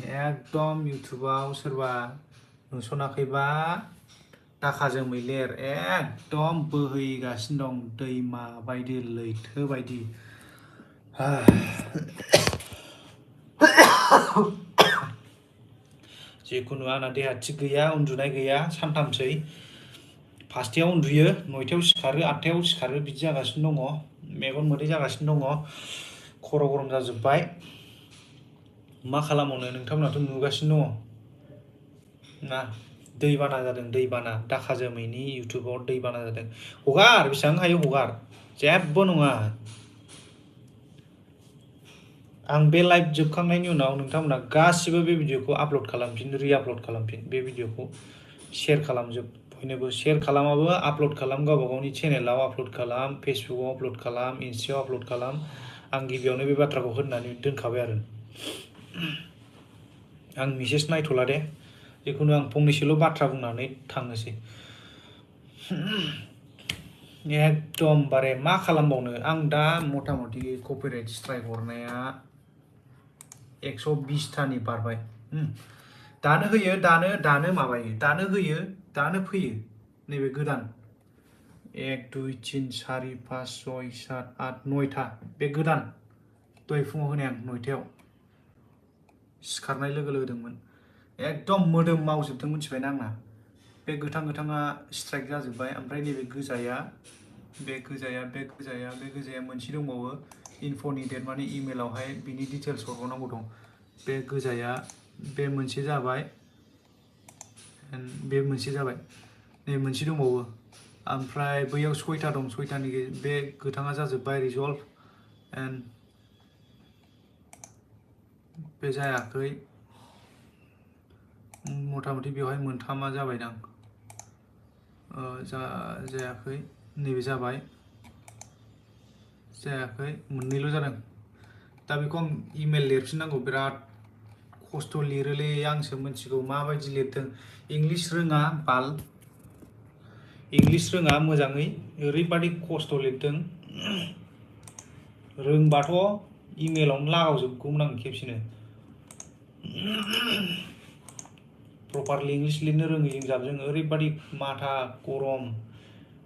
एकदम इउटुबाव सोरबा नुसनाखैबा दाखा जोमै लेर एकदम बोहैगासिनो दं दैमा बायदि लैथो बायदि जिखुनु आंना देहा थिग गैया उन्दुनाय गैया सानथामसै फासथायाव उन्दुयो 9थायाव सिखारो 8थायाव सिखारो बिदि जागासिनो दङ मेगन मोदै जागासिनो दङ खर' गरम जाजोब्बाय मा खालामनो नोंथांमोनाथ' नुगासिनो दङ ना दैबाना जादों दैबाना दाखा जोमैनि इउटुबाव दैबाना जादों हगार बेसेबां हायो हगार जेबो नङा आं बे लाइभ जोबखांनायनि उनाव नोंथांमोना गासिबो बे भिडिअखौ आपल'ड खालामफिन रि-आपल'ड खालामफिन बे भिडिअखौ शेयार खालामजोब बयनोबो शेयार खालामाबो आपल'ड खालाम गावबा गावनि चेनेलाव आपल'ड खालाम फेसबुकआव आपल'ड खालाम इन्स्टायाव आपल'ड खालाम आं गिबियावनो बे बाथ्राखौ होननानै दोनखाबाय आरो आं मेसेज नायथ'ला दे जिखुनु आं फंनैसोल' बाथ्रा बुंनानै थांनोसै एकदमबारे मा खालामबावनो आं दा मथा मथि कपिराइट स्ट्राइक हरनाया 120थानि बारबाय दानो होयो दानो माबायो दानो होयो दानो फैयो नैबे गोदान 1 2 3 4 5 6 7 8 9था बे गोदान दहाय फुङाव होनाय आं 9थायाव सिखारनाय लोगो लोगो होदोंमोन एकदम मोदोम मावजोबदों मिथिबायना आंना बे गोथां स्ट्राइक जाजोब्बाय ओमफ्राय नैबे गोजाया मोनसे दंबावो इनफ'नि डेट माने इमेलावहाय बिनि डिटेल्स हरबावनांगौ दं बे गोजाया बे मोनसे जाबाय बे मोनसे जाबाय नै मोनसे दंबावो ओमफ्राय बैयाव 6था दं 6थानि बे गोथाङा जाजोब्बाय रिजल्भ एन्ड बे जायाखै मथा मथि बेवहाय मोनथामा जाबायदां जायाखै नैबे जाबाय जायाखै मोननैल' जादों दा बेखौ आं इमेल लिरफिननांगौ बिराद खस्थ' लिरोलै आंसो मिथिगौ माबायदि लिरदों इंलिश रोङा बाल इंलिश रोङा मोजाङै ओरैबादि खस्थ' लिरदों रोंबाथ' इमेलावनो लागावजोबगौमोन आं खेबसेनो प्रपारलि इंलिश लिरनो रोङै जाबजों ओरैबादि माथा गरम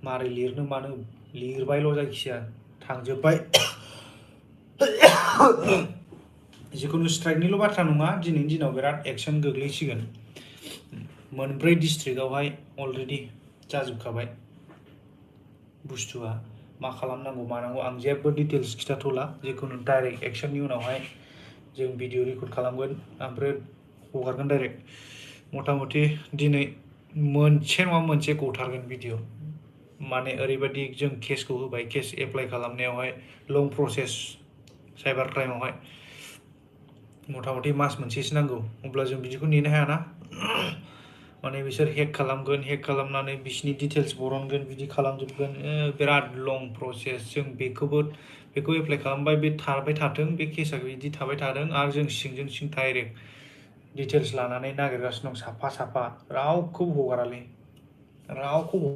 मारै लिरनो मानो लिरबायल' जायखिया थांजोब्बाय जिखुनु स्ट्राइकनिल' बाथ्रा नङा दिनैनि दिनाव बिराद एक्सन गोग्लैसिगोन मोनब्रै डिस्ट्रिक्टआवहाय अलरेडि जाजोबखाबाय बुस्थुआ मा खालामनांगौ मानांगौ आं जेबो डिटेल्स खिथाथ'ला जिखुनु डाइरेक्ट एक्सननि उनावहाय जों भिडिअ रेकर्ड खालामगोन ओमफ्राय हगारगोन डाइरेक्ट मथा मथि दिनै मोनसे नङा मोनसे गथारगोन भिडिअ माने ओरैबायदि जों केसखौ होबाय case apply खालामनायावहाय long process cyber क्राइमावहाय मथा मथि मास मोनसेसो नांगौ अब्ला जों बिदिखौ नेनो हायाना माने बिसोर हेक खालामगोन हेक खालामनानै बिसिनि डिटेल्स बरनगोन बिदि खालामजोबगोन बिराद लं प्रसेस जों बेखौ एप्लाइ खालामबाय बे थाबाय थाथों बे केसा बिदि थाबाय थादों आरो जों सिंजों सिं डाइरेक्ट डिटेल्स लानानै नागिरगासिनो दं साफा साफा रावखौबो हगारालै रावखौबो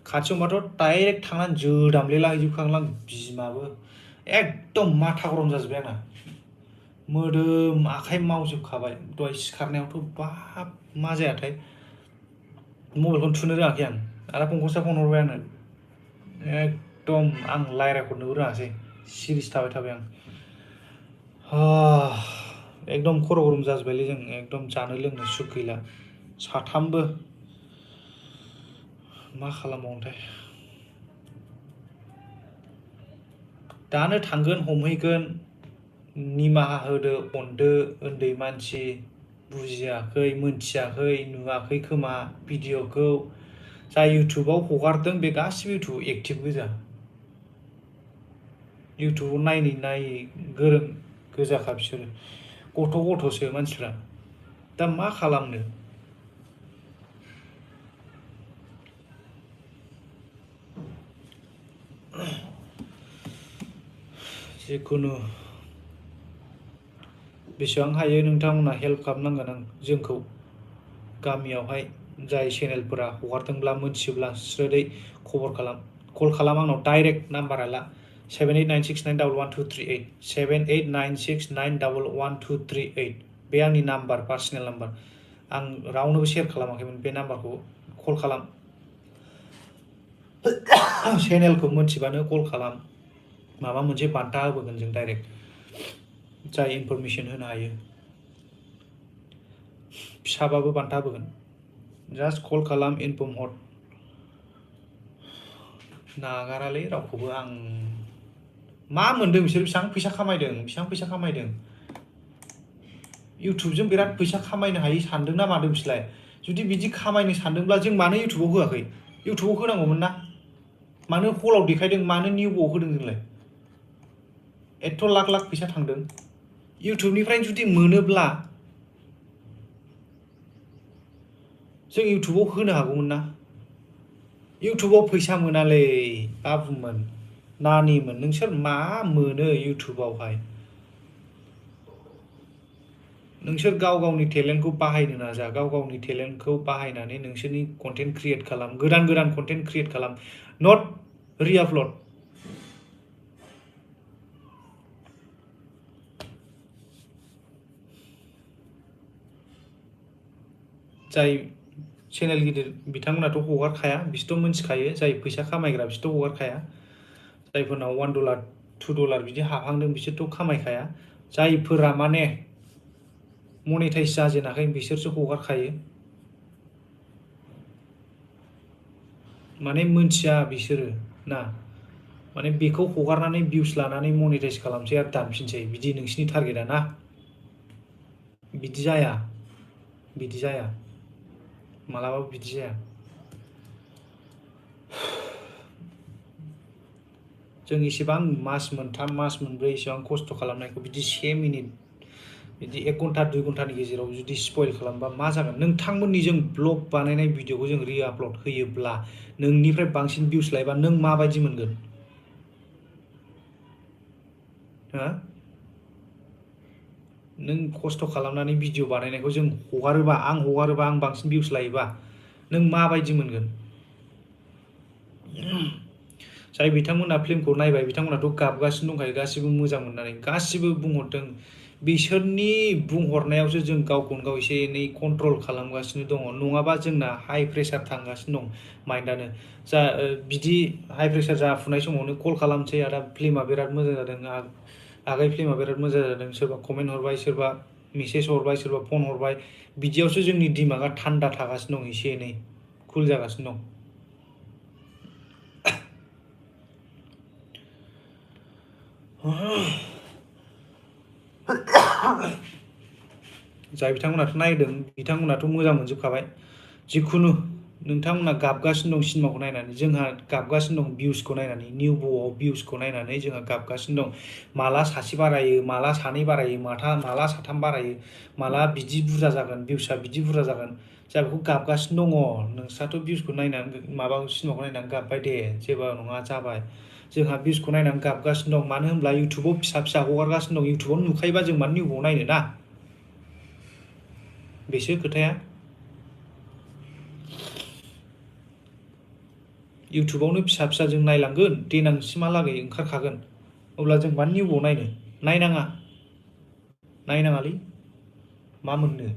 खाथियावबाथ' डाइरेक्ट थांनानै जोदामले लाहैजोबखागोन बिमाबो एकदम माथा गरम जाजोब्बाय आंना मोदोम आखाइ मावजोबखाबाय दहाय सिखारनायावथ' बाब मा जायाथाय मबाइलखौनो थुनो रोङाखै आं आरो फंखौसो फन हरबाय आंनो एकदम आं रायज्लायहरनोबो रोङासै सिरिस थाबाय आं एकदम खर' गरम जाजोब्बायलै जों एकदम जानो लोंनो सुख गैला साथामबो मा खालामबावनोथाय दानो थांगोन हमहैगोन निमाहा होदो अनदो उन्दै मानसि बुजियाखै मोनथियाखै नुवाखै खोमा भिडिअखौ जाय इउटुबाव हगारदों बे गासिबो इउटुबाव एक्टिभ गोजा इउटुबाव नायै गोरों गोजाखा बिसोरो गथ'सो मानसिफ्रा दा मा खालामनो जिखुनु बेसेबां हायो नोंथांमोना हेल्प खालामनांगोन आं जोंखौ गामियावहाय जाय चेनेलफोरा हगारदोंब्ला मोनथियोब्ला स्रोदै खबर खालाम कल खालाम आंनाव डाइरेक्ट नाम्बारा ला 7896911238 7896911238 बे आंनि नाम्बार पार्सनेल नाम्बार आं रावनोबो शेयार खालामाखैमोन बे नाम्बारखौ कल खालाम चेनेलखौ मोनथिबानो कल खालाम माबा मोनसे बान्था होबोगोन जों डाइरेक्ट जाय इनफरमेशन होनो हायो फिसाबाबो बान्था होबोगोन जास्ट कल खालाम इनफर्म हर नागारालै रावखौबो आं मा मोनदों बिसोर बेसेबां फैसा खामायदों इउटुबजों बिराद फैसा खामायनो हायो सानदों ना मादों बिसोरलाय जुदि बिदि खामायनो सानदोंब्ला जों मानो इउटुबाव होआखै इउटुबाव होनांगौमोन ना मानो हलाव देखायदों मानो निउआव होदों जोंलाय एथ' लाख लाख फैसा थांदों इउटुबनिफ्राय जुदि मोनोब्ला जों इउटुबाव होनो हागौमोन ना इउटुबाव फैसा मोनालै बाबुमोन नानिमोन नोंसोर मा मोनो इउटुबावहाय नोंसोर गाव गावनि टेलेन्टखौ बाहायनो नाजा गाव गावनि टेलेन्टखौ बाहायनानै नोंसोरनि कन्टेन्ट क्रिएट खालाम गोदान कन्टेन्ट क्रिएट खालाम नट रिआपलड जाय चेनेल गिदिर बिथांमोनाथ' हगारखाया बिसोरथ' मिथिखायो जाय फैसा खामायग्रा बिसोरथ' हगारखाया जायफोरनाव $1 $2 बिदि हाबहांदों बिसोरथ' खामायखाया जायफोरा माने मनेटाइज जाजेनाखै बिसोरसो हगारखायो माने मोनथिया बिसोरो ना माने बेखौ हगारनानै भिउस लानानै मनेटाइज खालामसै आरो दानफिनसै बिदि नोंसिनि टारगेटआ ना बिदि जाया मालाबाबो बिदि जाया जों इसेबां मास मोनथाम मास मोनब्रै इसेबां खस्थ' खालामनायखौ बिदि 1 मिनिट बिदि 1 घन्टा 2 घन्टानि गेजेराव जुदि स्पइल खालामबा मा जागोन नोंथांमोननि जों ब्लग बानायनाय भिडिअखौ जों रिआपलड होयोब्ला नोंनिफ्राय बांसिन भिउस लायोबा नों माबायदि मोनगोन हो नों खस्थ' खालामनानै भिडिअ बानायनायखौ जों हगारोबा आं बांसिन भिउस लायोबा नों माबायदि मोनगोन जाय बिथांमोना फिल्मखौ नायबाय बिथांमोनाथ' गाबगासिनो दंखायो गासिबो मोजां मोननानै गासिबो बुंहरदों बिसोरनि बुंहरनायावसो जों गावखौनो गाव एसे एनै कन्ट्रल खालामगासिनो दङ नङाबा जोंना हाइ प्रेसार थांगासिनो दं माइन्डानो बिदि हाइ प्रेसार जाफुनाय समावनो कल खालामसै आदा फिल्मा बिराद मोजां जादों आगै फिल्मा बिराद मोजां जादों सोरबा कमेन्ट हरबाय सोरबा मेसेज हरबाय सोरबा फन हरबाय बिदियावसो जोंनि दिमागा थान्दा थागासिनो दं एसे एनै कुल जागासिनो दं जाय बिथांमोनाथ' नायदों बिथांमोनाथ' मोजां मोनजोबखाबाय जिखुनु नोंथांमोना गाबगासिनो दं सिनेमाखौ नायनानै जोंहा गाबगासिनो दं भिउसखौ नायनानै निउबोआव भिउसखौ नायनानै जोंहा गाबगासिनो दं माला सासे बारायो माला सानै बारायो माला साथाम बारायो माला बिदि बुरजा जागोन भिउसआ बिदि बुरजा जागोन जोंहा बेखौ गाबगासिनो दङ नोंस्राथ' भिउसखौ नायनानै माबा सिनेमाखौ नायनानै गाबबाय दे जेबो नङा जाबाय जोंहा भिउसखौ नायनानै गाबगासिनो दं मानो होनब्ला इउटुबाव फिसा फिसा हगारगासिनो दं इउटुबाव नुखायोबा जों मानो निउबोआव नायनो ना बेसो खोथाया इउटुबावनो फिसा फिसा जों नायलांगोन देनांसिमहालागै ओंखारखागोन अब्ला जों मानो निउबोआव नायनो नायनाङालै मा मोननो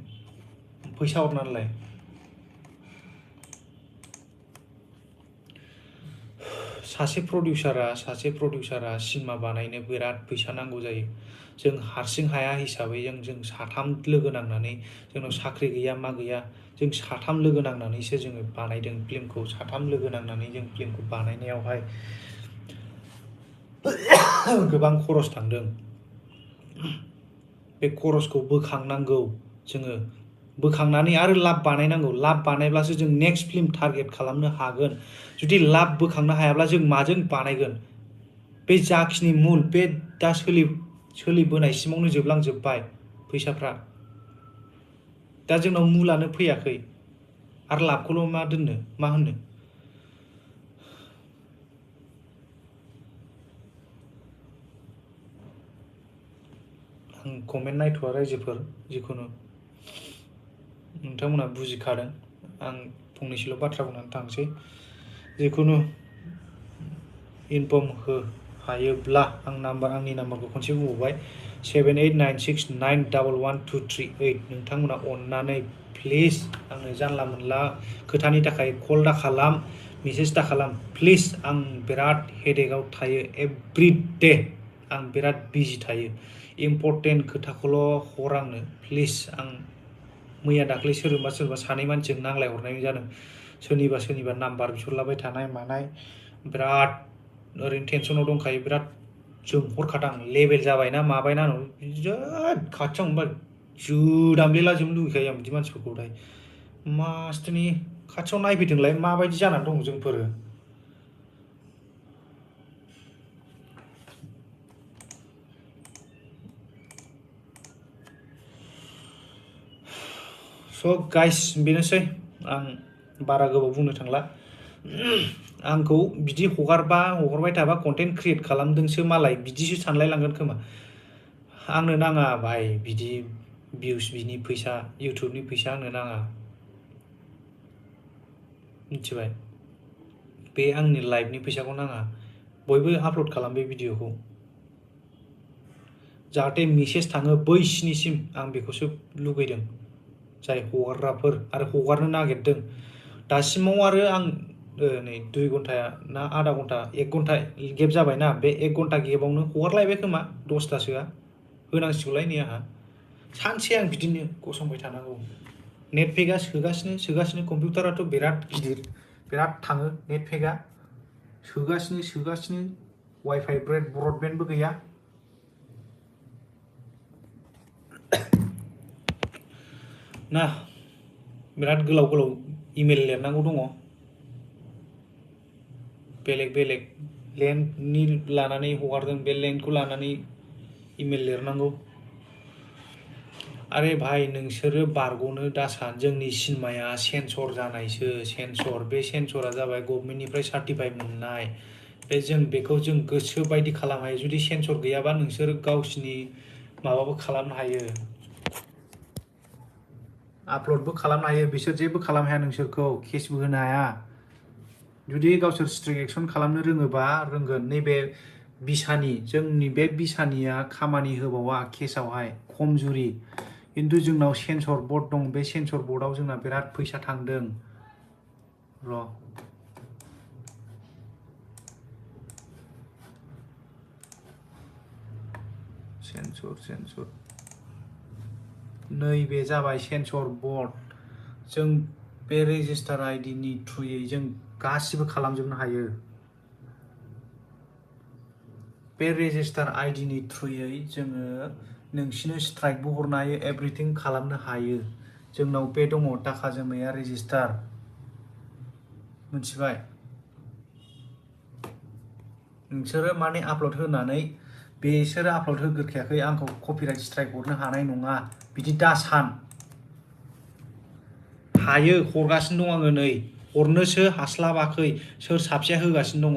फैसा हरनानैलाय सासे प्रडिउसारा सिनेमा बानायनो बिराद फैसा नांगौ जायो जों हारसिं हाया हिसाबै जों साथाम लोगो नांनानै जोंनाव साख्रि गैया मा गैया जों साथाम लोगो नांनानैसो जोङो बानायदों फिल्मखौ साथाम लोगो नांनानै जों फिल्मखौ बानायनायावहाय गोबां खरस थांदों बे खरसखौ बोखांनांगौ जोङो बोखांनानै आरो लाब बानायनांगौ लाब बानायब्लासो जों नेक्स्ट फिल्म टारगेट खालामनो हागोन जुदि लाब बोखांनो हायाब्ला जों माजों बानायगोन बे जाखिनि मुल बे दा सोलिबोनायसिमावनो जोबलांजोब्बाय फैसाफ्रा दा जोंनाव मुलानो फैयाखै आरो लाबखौल' मा होननो आं कमेन्ट नायथ'आ रायजोफोर जिखुनु नोंथांमोना बुजिखादों आं फंनैसोल' बाथ्रा बुंनानै थांसै जिखुनु इनफर्म हायोब्ला आंनि नाम्बारखौ खनसे बुंबावबाय 7896911238 नोंथांमोना अननानै प्लिज आंनो जानला मोनला खोथानि थाखाय कल दा खालाम मेसेज दा खालाम प्लिज आं बिराद हेडेकआव थायो एभ्रिडे आं बिराद बिजि थायो इम्पर्टेन्ट खोथाखौल' हर आंनो प्लिज आं मैया दाख्लै सोरबा सानै मानसिजों नांलाय हरनाय जादों सोरनिबा नाम्बार बिहरलाबाय थानाय मानाय बिराद ओरैनो टेनसनाव दंखायो बिराद जोंहरखादां लेभेल जाबायना माबायना बिराद खाथियाव मोनबा जोदामलेलाजोबनो लुगैखायो आं बिदि मानसिफोरखौहाय मासथिनि खाथियाव नायफैदोंलाय माबायदि जानानै दं जोंफोरो स' गाइस बेनोसै आं बारा गोबाव बुंनो थांला आंखौ बिदि हगारबाय थाबा कन्टेन्ट क्रिएट खालामदोंसो मालाय बिदिसो सानलायलांगोन खोमा आंनो नाङा भाई बिदि भिउस बिनि फैसा इउटुबनि फैसा आंनो नाङा मिथिबाय बे आंनि लाइफनि फैसाखौ नाङा बयबो आपल'ड खालाम बे भिडिअखौ जाहाथे मेसेज थाङो बैसिनिसिम आं बेखौसो लुगैदों जाय हगारग्राफोर आरो हगारनो नागिरदों दासिमाव आरो आं नै 2 घन्टा ना आधा घन्टा 1 घन्टा गेप जाबायना बे 1 घन्टा गेपआवनो हगारलायबाय खोमा 10थासोआ होनांसिगौलाय नै आंहा सानसे आं बिदिनो गसंबाय थानांगौ नेट पेकआ सोगासिनो कम्पिउटाराथ' बिराद गिदिर बिराद थाङो नेट पेकआ सोगासिनो वाइफाइ ब्रडबेन्डबो गैया ना बिराद गोलाव इमेल लिरनांगौ दङ बेलेग लेन्डनि लानानै हगारदों बे लेन्डखौ लानानै इमेल लिरनांगौ आरे भाई नोंसोरो बारग'नो दासान जोंनि सिनेमाया सेन्सर जानायसो सेन्सर बे सेन्सरा जाबाय गभर्नमेन्टनिफ्राय सार्टिफाइ मोननाय बे जों बेखौ जों गोसो बायदि खालामनो हायो जुदि सेन्सर गैयाबा नोंसोर गावसिनि माबाबो खालामनो हायो आपल'डबो खालामनो हायो बिसोर जेबो खालामनो हाया नोंसोरखौ केसबो होनो हाया जुदि गावसोर स्ट्रिक्ट एक्सन खालामनो रोंगोन नैबे जोंनि बे बिसानिया खामानि होबावा केसावहाय खमजुरि खिन्थु जोंनाव सेन्सर बर्ड दं बे सेन्सर बर्डआव जोंना बिराद फैसा थांदों र' सेन्सर नैबे जाबाय सेन्सर बर्ड जों बे रेजिस्टार आइडिनि थ्रुयै जों गासिबो खालामजोबनो हायो बे रेजिस्टार आइडिनि थ्रुयै जोङो नोंसिनो स्ट्राइकबो हरनो हायो एभ्रिथिं खालामनो हायो जोंनाव बे दङ दाखा जोमैया रेजिस्टार मिथिबाय नोंसोरो माने आपल'ड होनानै बेसोरो आपल'ड होग्रोखायाखै आंखौ कपिराइट स्ट्राइक हरनो हानाय नङा बिदि दासान हायो हरगासिनो दं आङो नै हरनोसो हास्लाबाखै सोर साबसेया होगासिनो दङ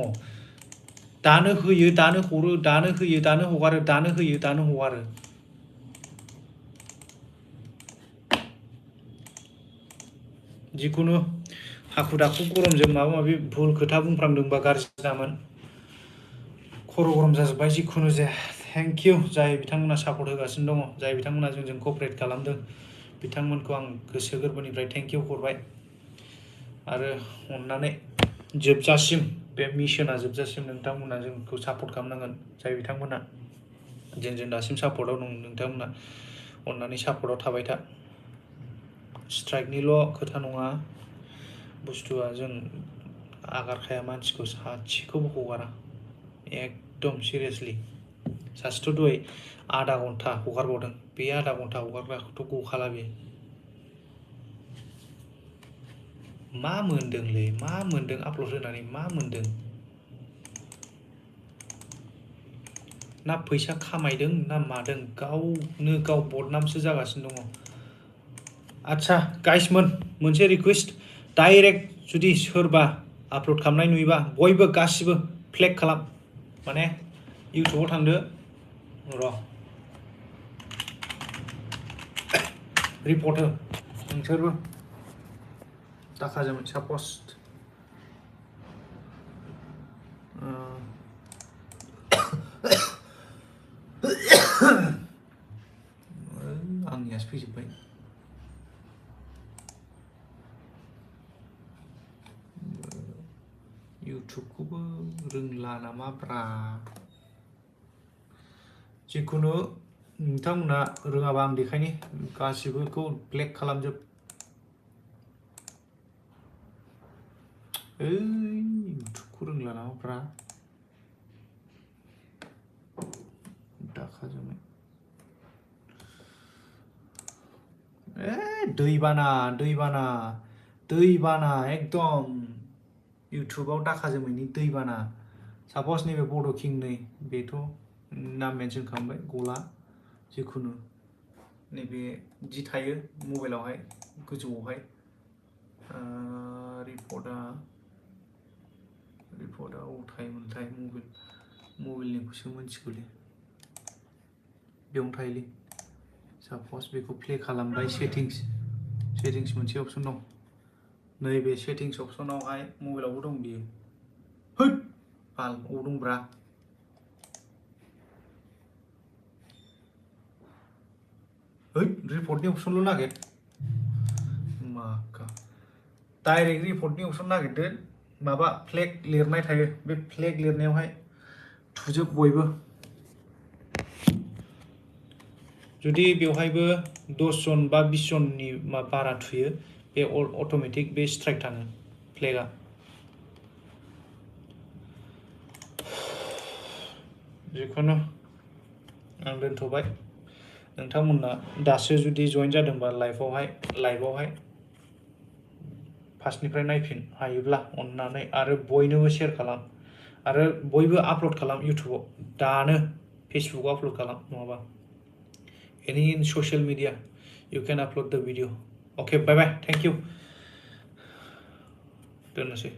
दानो होयो दानो हरो दानो होयो दानो हगारो दानो होयो दानो हगारो जिखुनु हाखु दाखु गरमजों माबा माबि भुल खोथा बुंफ्रांदोंबा गाज्रि जामोन खर' गरम जाजोब्बाय जिखुनु जाया थेंक इउ जाय बिथांमोना सापर्ट होगासिनो दङ जाय बिथांमोना जोंजों क'पारेट खालामदों बिथांमोनखौ आं गोसो गोरबोनिफ्राय थेंक इउ हरबाय आरो अननानै जोबजासिम बे मिशना जोबजासिम नोंथांमोना जोंखौ सापर्ट खालामनांगोन जाय बिथांमोना जोंजों दासिम सापर्टआव दं नोंथांमोना अननानै सापर्टआव थाबाय था स्ट्राइकनिल' खोथा नङा बुस्थुआ जों आगारखाया मानसिखौ सासेखौबो हगारा एकदम सिरियासलि सासेथ' दहाय आधा घन्टा हगारबावदों बे आधा घन्टा हगारग्राखौथ' गखाला बे मा मोनदोंलै मा मोनदों आपल'ड होनानै मा मोनदों ना फैसा खामायदों ना मादों गावनो गाव बदनामसो जागासिनो दङ आच्छा गाइसमोन मोनसे रिकुवेस्ट डाइरेक्ट जुदि सोरबा आपल'ड खालामनाय नुयोबा बयबो गासिबो फ्लेग खालाम माने इउटुबाव थांदो र' रिपर्ट हो नोंसोरबो दाखा जोमै सापस्ट फैजोब्बाय इउटुबखौबो रोंला नामाब्रा जिखुनु नोंथांमोना रोङाबा आं देखायनि गासिबोखौ ब्लेक खालामजोब इउटुबखौ रोंला नामाब्रा दाखा जोमै दैबाना एकदम इउटुबाव दाखा जोमैनि दैबाना सापस नैबे बड' किं नै बेथ' नाम मेनसन खालामबाय गला जिखुनु नैबे जि थायो मबाइलावहाय गोजौआवहाय रिपर्टआ अबाव थायोमोनथाय मबाइलनिखौसो मिथिगौलै बेयावनो थायोलै सापस बेखौ प्ले खालामबाय सेटिंस मोनसे अपसन दं नैबे सेटिंस अपसनावहाय मबाइलावबो दं बियो होद बाल अबाव दंब्रा रिपर्टनि अपसनल' नागिर माखा डाइरेक्ट रिपर्टनि अपसन नागिरदो माबा फ्लेग लिरनाय थायो बे फ्लेग लिरनायावहाय थुजोब बयबो जुदि बेवहायबो 10 जन बा 20 जननि बारा थुयो बे अट'मेटिक बे स्ट्राइक थाङो फ्लेगा जिखुनु आं दोनथ'बाय नोंथांमोना दासो जुदि जइन जादोंबा लाइभआवहाय फार्स्टनिफ्राय नायफिन हायोब्ला अननानै आरो बयनोबो शेयार खालाम आरो बयबो आपल'ड खालाम इउटुबाव दानो फेसबुकआव आपल'ड खालाम नङाबा any in social media you can upload the video okay bye bye thank you दोननोसै